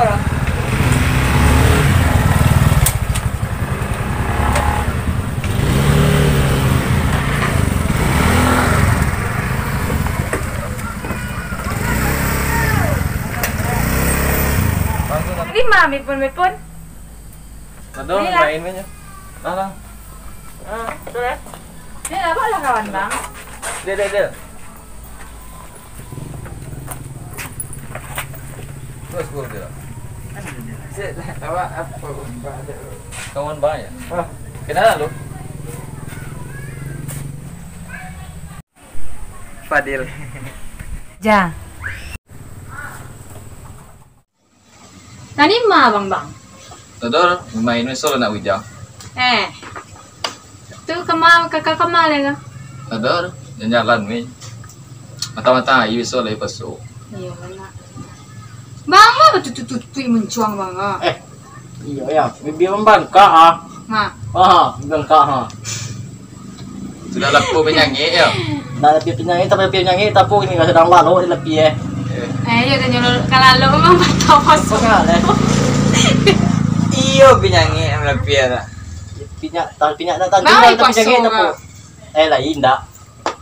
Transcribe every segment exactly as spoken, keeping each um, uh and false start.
Ni ma, mipun, mipun. Aduh, main banyak. Alah. Ah, betul, eh? Ni apa lah kawan, Bang? Dia, dia, dia. Terus gua dia. Cek, apa, apa, apa, ada. Kawan Bang, ya? Ah. Kenalan lu? Fadil. Ja. Tadi ma abang, Bang? Tador, main meso lah nak ujang. Eh. Tu kama, kaka kama le ka? Tador, jalan-jalan weh. Mata-mata aia biaso lah paso. Iyo, bana. Bang, ma batutuik-tutuik muncuang, Bang, ah? Eh, iyo, ya. Bibia mambangkak, ah. Ma. Ah, mambangkak, ah. Sudah lapua panyangik, yo. Dah lapia panyangik, tapi lapia panyangik, tapi kini ka sadang lalok di lapia, eh. Eh, iyo, tanyo kalalok memang patah paso. Iyo, panyangik lapia lah. Pinyak, tapi pinyak nak tadi. Bang, tapi panyangik paso, tapi. Eh, lain dak.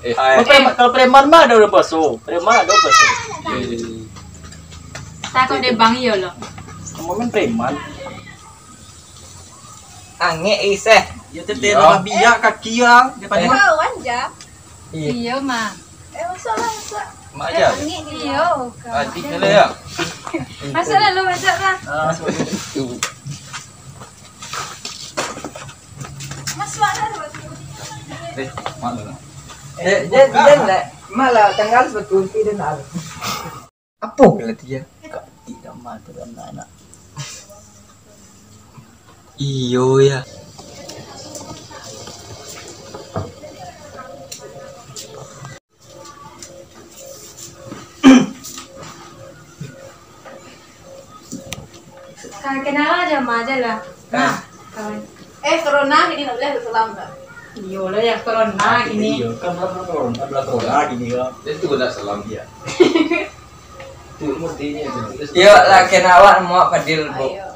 Eh. Kalau preman, kalau preman mah ado urang paso. Preman ado paso. Eh. Takut dek Bang, iyo lo. Kamu kan preman. Angek iseh. Yo, tete, iyo. Tambah biak kaki, ah. Dia paling. Eh. Kawan ja. Iyo. Iyo, Ma. Eh, masuklah, masuk. Mak aja. Angek ni. Iyo, Kak. Adik ni lah, ya. Masuklah lu, masuk, Kak. Ah, masuk. Masuklah, masuk. Eh, mana lah? Eh, dia, dia nak. Malah tanggal sebetul, dia nak. Apo lah dia? Katik dah mah tu anak-anak. Iyo, ya. Ka-, kenalan aja, Ma, aja lah. Ah. Nah, kawan. Eh, corona ini nak boleh salam tak? Iyo lah ya, corona ini. Iyo, kan belum corona, belum corona gini kan. Itu udah salam dia. Tuh, murtinya itu. Iyo lah, kena awak nama Fadil, Bu. Ayo.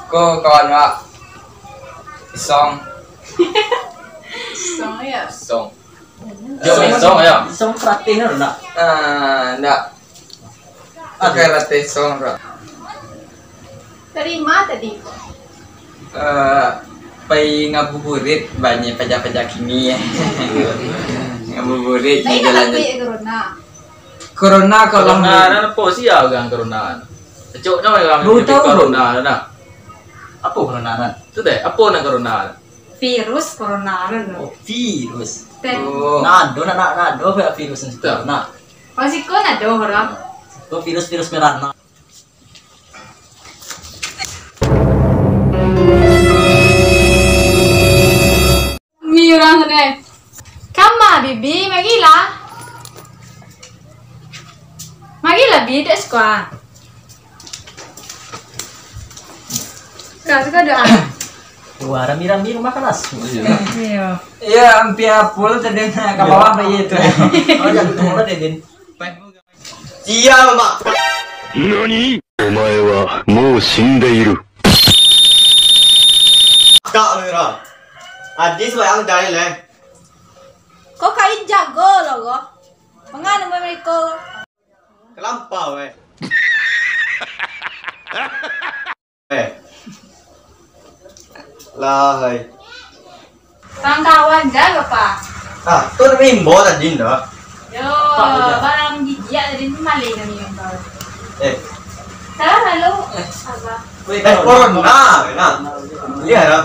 Ko kawan awak. Isong. Isong ya? Isong. Yo, Isong, Isong, ya. Isong pelatih kan, nak? Ah, ndak. Pakai latih Isong, bro. Terima tadi. Eh, pai ngabuburit banyak paja-paja kini, ya. Ngabuburit di jalan. Tapi nak jalan. Corona. Corona kalau corona, nan apo sia urang corona? Cocoknyo urang corona, nah. Apo corona, nah? Tu deh, apo nan corona? Virus corona, nah. Oh, virus. Teh. Oh. Nah, ado, nak, nak, nak ado virus corona. Pas iko nado urang. Ko virus-virus merah, nah. Mi urang tu deh. Kama, Bibi, marilah. Marilah, Bi, dek siko. Ka, suka doa. Wah, rami-rami rumah kelas. Iyo. Iyo, ampia full tadi ka bawah bayi tu. Oh, jantung lah, Din. Sial, Mak. Nani? Omae wa mou shindeiru. Kak, Mira. Adi sembahyang dari leh. Ko kain jago lo, ko. Mangano mereka? Kelampau, eh. Eh. Lah, hai. Kawan-kawan ja, Pak. Ah, tu rimbo tadi, ndak? Yo, barang jijik tadi tu malih kami, kawan. Eh. Salah lalu. Eh. Apa? Eh, corona, nah. Iya, dah.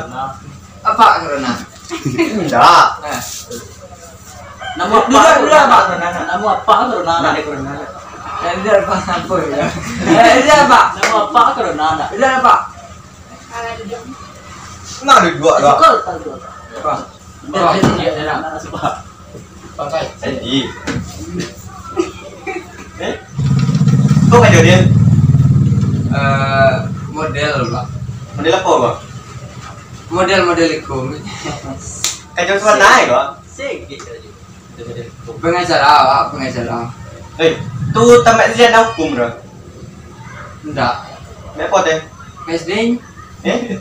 Apa corona? Ndak. Nah. Namo apa? Duduk, duduk, apa? Namo apa corona? Ndak ada corona. Ndak ada apa-apa, ya. Eh, dia apa? Namo apa corona, ndak? Dia apa? Nah, ada dua lah. Sikol, tak dua. Apa? Dia, dia, dia, dia, dia. Nah, suka. Pakai. Jadi. Eh? Kau kerja dia? Eh, model, Pak. Model apa, Pak? Model-model iku. Kerja sama naik, Pak? Sikit aja. Pengacara, Pak, pengacara. Eh, tu tamat sarjana hukum, bro? Ndak. Repot, eh? Mesding. Eh?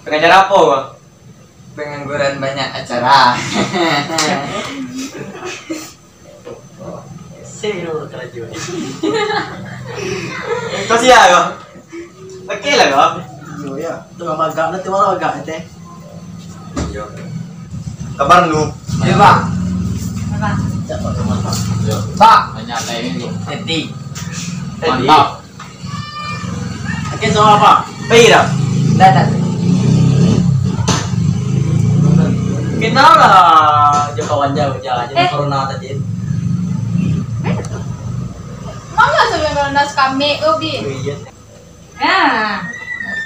Pengajar apa, Bang? Pengangguran banyak acara. Seru karajo. Kau siap, kau? Oke lah, kau. Yo, ya. Tu bagak, nanti malah bagak, teh. Yo. Kabar lu? Yo, Pak. Apa? Yo. Pak. Banyak lain tu. Teti. Mantap. Oke, sama apa? Pai dah. Dah, dah. Kenal lah, jo kawan jauh, jauh, jauh Eh. corona tadi. Mama sampai corona sekamik tu, Bi. Oh, iya. Nah.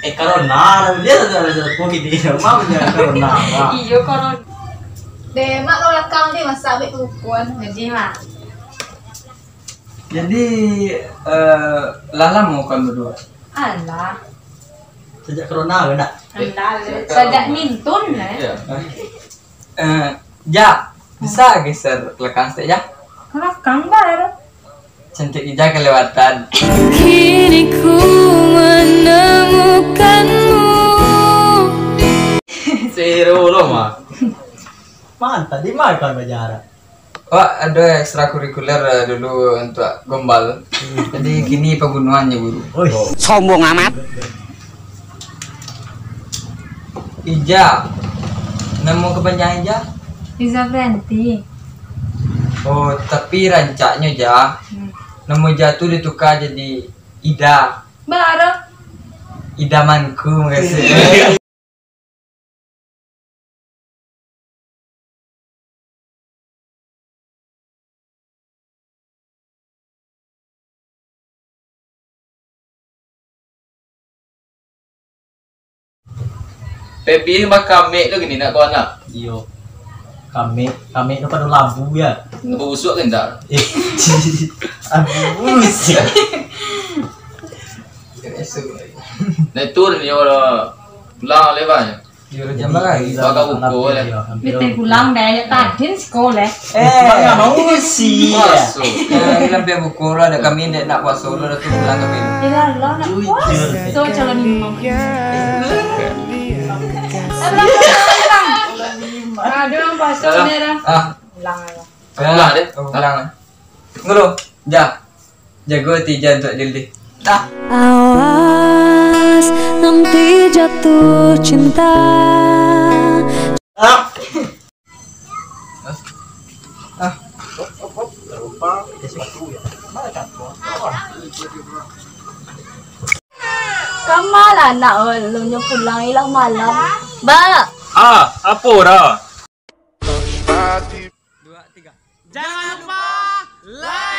Eh, corona, dia tak ada covid ni. Mama punya corona, Pak. Iyo, corona. Deh, mak kalau lakang deh, masak ambil tukun. Jadi, Mak. Jadi, eh, lah lamo kan berdua? Alah. Sajak corona ke, nak? Alah, sajak mintun, eh. Iya. Eh, Jak, bisa geser belakang sedikit, Jak? Belakang baru. Cantik Ija kelewatan. Kini ku menemukanmu. Seru lo, mah. Mantap, di mana kawan bajarak? Wak, ado ekstrakurikuler, eh, dulu untuk gombal. Jadi, kini pagunoannyo, Guru. Oi. Sombong amat. Ija. Namo kapanjangan Ija? Iza Frianti. Oh, tapi rancaknyo, Ja. Hmm. Namo Ija tu ditukar jadi Ida. Baro. Idamanku, makasih. Pepi makan mek tu gini nak kawan nak? Iyo. Kamek, kamek tu pado labu ya. Busuk ke ndak? Eh, aduh, buset. Nah, itu nyo lah pulang lebar nyo. Yo, jam bara? Bagai buko lah. Mesti pulang deh, ya tadin sekolah. Eh, nggak mau sih. Masuk. Eh, sampai buko lah, ada kami dek nak puasa dulu, dah tu pulang kami. Ilah, lo nak puasa calon imam. Aduh, yang puasa ni dah. Ah. Pulang aja. Pulang deh. Oh, pulang. Tunggu dulu. Ja. Jago ati Ja untuak Jildi. Dah. Awas nanti jatuh cinta. Ah. Ah. Kama lah anak ulun nyo pulang ilah malam. Ba. Ah, apo dah? Dua, tiga. Jangan lupa like,